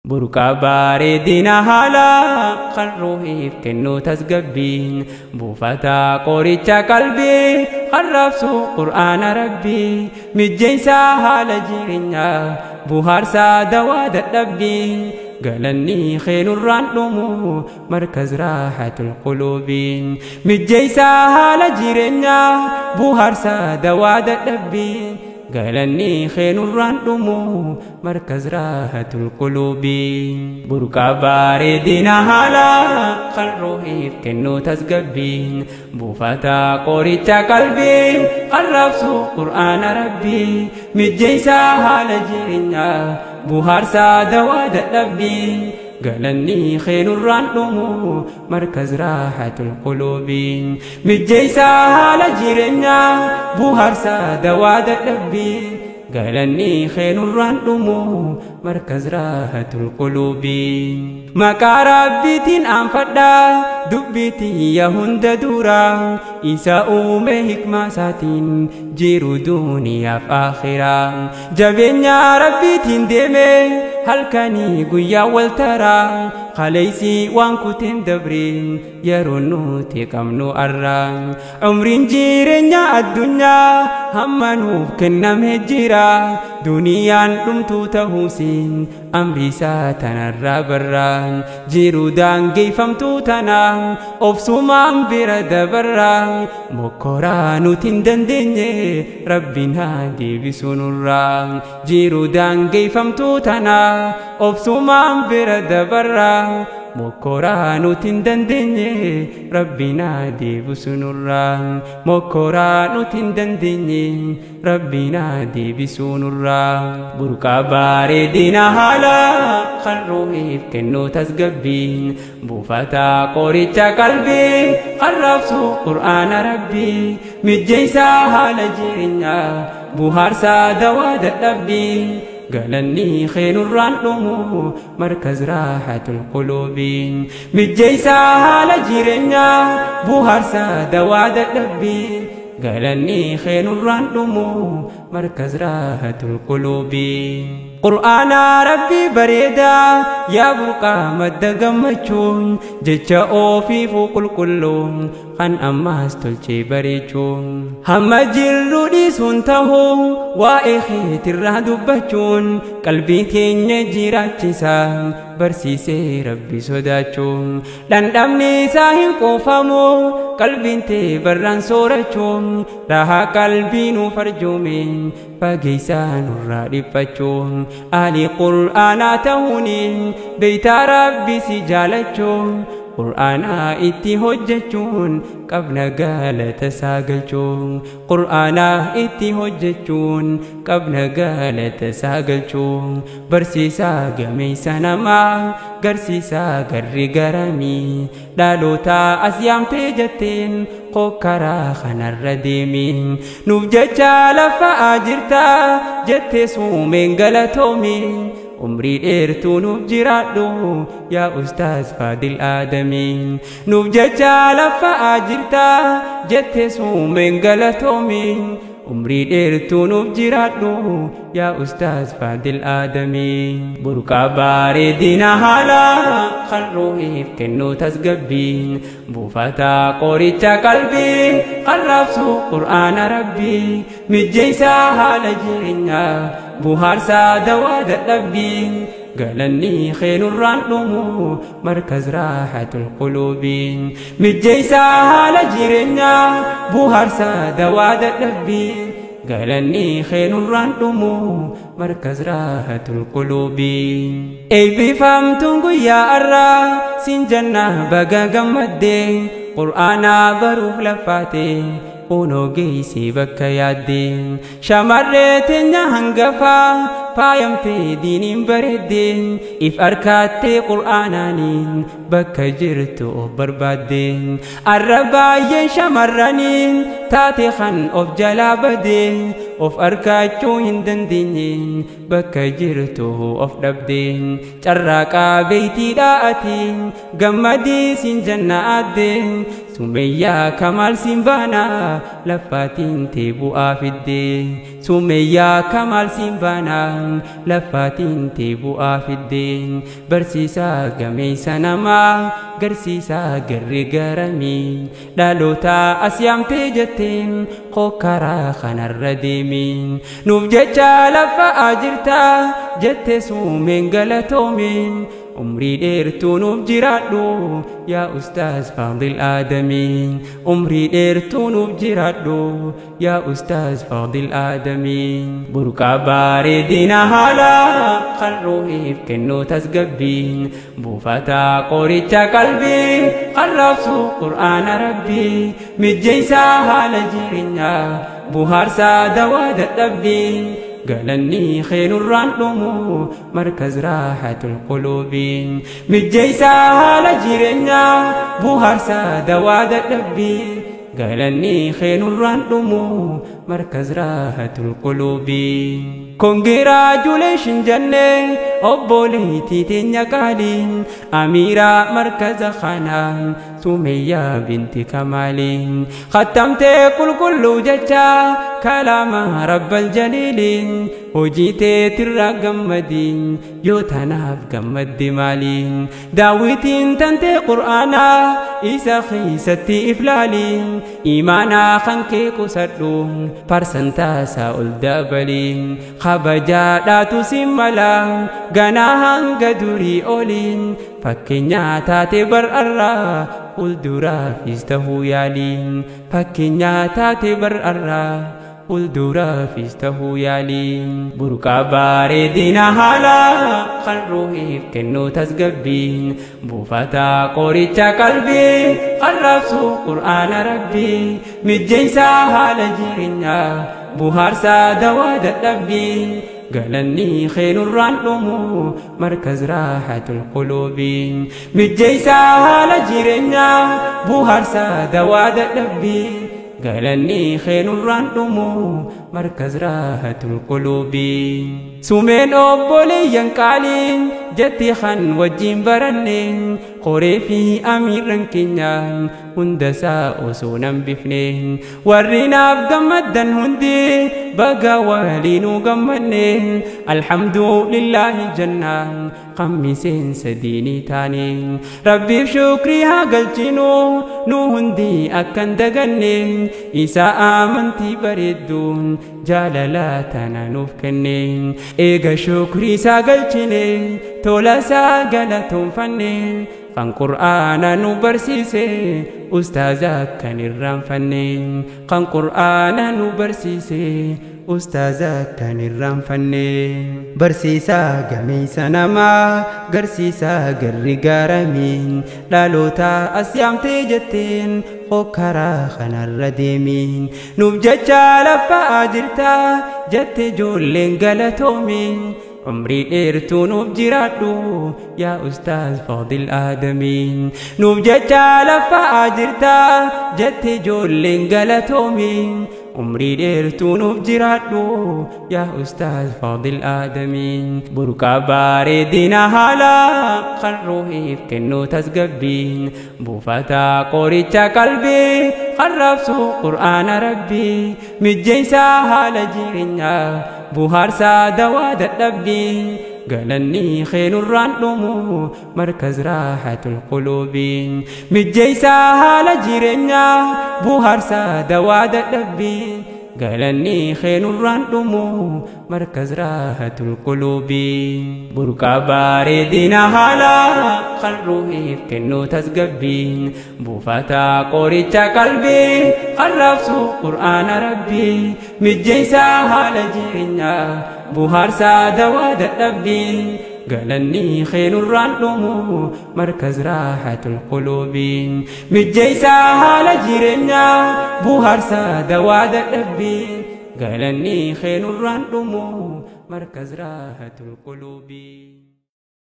Burqaa bareedina haalaa kan ruuhiif kennu tasgabbii, buufata qoricha qalbii kan raabsu Qur'aana Rabbii, mijjeessaa haala jireenyaa buhaarsaa dawaa dadhabbii, galanni keenurraan dhumu markaz raahatul quluubii, mijjeessaa haala jireenyaa buhaarsaa dawaa dadhabbii, galanni keenurraan dhumu markaz raahatul quluubii. Burqaa bareedina haalaa kan ruuhiif kennu tasgabbii, buufata qoricha qalbii kan raabsu Qur'aana Rabbii, mijjeessaa haala jireenyaa buhaarsaa dawaa dadhabbii, galanni keenurraan dhumu markaz raahatul quluubii, mijjeessaa haala jireenyaa buhaarsaa dawaa dadhabbii, galanni keenurraan dhumu markaz raahatul quluubii. Maqaa Rabbiitiin aanfadhaa dubbiitiin yaa hunda dura, isa uume hikmaa isaatiin jiru duniyaaf akhiraa, jabeenya Rabbiitiin deeme halkanii guyyaa wal taraa, kaleessi waan kuteen dabreen yeroo nuti qabnu arra, umriin jireenya addunyaa hamma nuuf kenname jira, duniyaan dhumtuu ta'uusiin amri isaa tanarraa barra, jiru daangeffamtuu tana obsumaan bira dabarra, mokkoraa nuti hin dandeenye Rabbiin haa deebisu nurraa, jiru daangeffamtuu tana obsumaan bira dabarra, mokkoraa nuti hin dandeenye Rabbiin haa deebisu nurraa, mokkoraa nuti hin dandeenye Rabbiin haa deebisu nurraa. Burqaa bareedina haalaa kan ruuhiif kennu tasgabbii, buufata qoricha qalbii kan raabsu Qur'aana Rabbii, mijjeessaa haala jireenyaa buhaarsaa dawaa dadhabbii, galanni keenurraan dhumu markaz raahatul quluubii, mijjeessaa haala jireenyaa buhaarsaa dawaa dadhabbii, galanni keenurraan dhumu markaz raahatul quluubii. Qur'aana Rabbii bareedaa yaa burqaa madda gammachuun, jecha ofiifuu qulqulluun kan ammaas tolchee bareechuun, hamma jirru dhiisuun ta'uu waa'ee keetirraa dubbachuun qalbii keenya jiraachisa barsiisee Rabbi sodaachuun, dhandhamni isaa hin quufamu qalbiin tee barraan soorachuun, rahaa qalbii nuuf arjoome fageessaa nurraa dhiphachuun, ahli Qur'aanaa ta'uun beeytaa Rabbi si jaalachuun, Qur'aanaa itti hojjechuun qabna galata isaa galchuun, Qur'aanaa itti hojjechuun qabna galata isaa galchuun, barsiisaa gameessa namaa garsiisaa garri garamii, dhaloota as yaamtee jetteen kokkaraa kanarra deemiin, nuuf jecha lafaa jirta jettee suumeen galatoomiin, umrii dheertuu nuuf jiraadhu yaa Ustaaz Faadil Aadamiin, nuuf jecha lafaa jirta jettee suumeen galatoomiin, umrii dheertuu nuuf jiraadhu yaa Ustaaz Faadil Aadamiin. Burqaa bareedina haalaa kan ruuhiif kennu tasgabbii, buufata qoricha qalbii kan raabsu Qur'aana Rabbii, mijjeessaa haala jireenyaa buhaarsaa dawaa dadhabbii, galanni keenurraan dhumu markaz raahatul quluubii, mijjeessaa haala jireenyaa buhaarsaa dawaa dadhabbii, galanni keenurraan dhumu markaz raahatul quluubii. Eebbifamtuun guyyaa arraa siin janna baga gammaddee, Qur'aanaa baruuf laffaate kunoo geessee bakka yaaddee, shamarree teenya hangafaa faayamtee diiniin bareeddee, if harkaattee Qur'aanaaniin bakka jirtu of barbaaddee, arra baay'een shamarraniin taate kan of jalaa badee, of harkaachuu hin dandeenye bakka jirtu of dhabdee, carraaqaa beeytiidhaa ati gammadii siin janna aaddee, Sumeyyaa Kamaal Simbaanaa lafaatiin tee bu'aa fidde. Sumeyyaa Kamaal Simbaanaa lafaatiin tee bu'aa fidde. Barsiisaa gameessa namaa garsiisaa garri garamii dhaloota as yaamtee jetteen karaa kanarra deemiin. Nuuf jecha lafaa jirta jette Sumeen galatoomiin. Umrii dheertuu nuuf jiraadhu yaa Ustaaz Faadil Aadamiin. Umrii dheertuu nuuf jiraadhu yaa Ustaaz Faadil Aadamiin. Burqaa bareedina haalaa kan ruuhiif kennu tasgabbiin. Buufata qoricha qalbii kan raabsu Qur'aana Rabbii. Mijjeessaa haala jireenyaa buhaarsaa dawaa dadhabbiin. Galanni kheenurraan dhumu markaz raahatul quluubiin. Mijjeessaa haala jireenyaa buhaarsaa dawaa dadhabbiin. Galanni kheenurraan dhumu markaz raahatul quluubiin. Congratulations jennee obboleettii teenya qaaliin. Amiiraa markaza kanaan Sumeyyaa binti Kamaaliin. Khattamtee qulqulluu jecha kalaama Rabbal Jaliiliin. Hojii teetirraa gammadiin yoo tanaaf gammadde maaliin. Daawwitiin tantee Qur'aanaa isa keessatti iflaaliin. Imaanaa kan kee qusadhu parsantaasaa ol dabaliin. Kabajaadhaatu si mala ganaa hanga durii oliin. Fakkeenyaa taate bar'arraa fuulduraafis tahuu yaaliin. Fakkeenyaa taate bar'arraa fuulduraafis tahuu yaaliin. Burqaa bareedina haalaa kan ruuhiif kennu tasgabbiin. Buufata qoricha qalbii kan raabsu Qur'aana Rabbii. Mijjeessaa haala jireenyaa buhaarsaa dawaa dadhabbiin. Galanni kheenurraan dhumu markaz raahatul quluubiin. Mijjeessaa haala jireenyaa buhaarsaa dawaa dadhabbiin. Galanni kheenurraan dhumu markaz raahatul quluubiin. Sumeen obboleeyyan qaaliin jetti kan wajjin baranneen. Qoree fi amiirran keenya hundasaa osoo nan bifneen. Warri naaf gammaddan hundi baga waliinuu gammanneen. Alhamdulillaahi jannaan kan miseensa diinii taaneen. Rabbiif shukrii haa galchinu nu hundi akkan daganneen. Isa amantii bareedduun jaalala tana nuuf kenneen. Eega shukrii isaa galchine tola isaa galatoonfanneen. Kan Qur'aana nu barsiise ustaaza kan irraanfanneen. Kan Qur'aana nu barsiise ustaaza kan irraanfanneen. Barsiisaa gameessa namaa garsiisaa garri gaaramiin. Dhaloota as yaamtee jetteen karaa kanarra deemiin. Nuuf jecha lafaa jirta jette ijoolleen galatoomiin. Umrii dheertuu nuuf jiraadhu yaa Ustaaz Faadil Aadamiin. Nuuf jecha lafaa jirta jette ijoolleen galatoomiin. Umrii dheertuu nuuf jiraadhu yaa Ustaaz Faadil Aadamiin. Burqaa bareedina haalaa kan ruuhiif kennu tasgabbiin. Buufata qoricha qalbii kan raabsu Qur'aana Rabbii. Mijjeessaa haala jireenyaa buhaarsaa dawaa dadhabbiin. Galanni kheenurraan dhumu markaz raahatul quluubiin. Mijjeessaa haala jireenyaa buhaarsaa dawaa dadhabbiin. Galanni kheenurraan dhumu markaz raahatul quluubiin. Burqaa bareedina haalaa kan ruuhiif kennu tasgabbiin. Buufata qoricha qalbii kan raabsu Qur'aana Rabbii. Mijjeessaa haala jireenyaa buhaarsaa dawaa dadhabbiin. Galanni kheenurraan dhumu markaz raahatul quluubiin. Mijjeessaa haala jireenyaa buhaarsaa dawaa dadhabbiin. Galanni kheenurraan dhumu markaz raahatul quluubiin.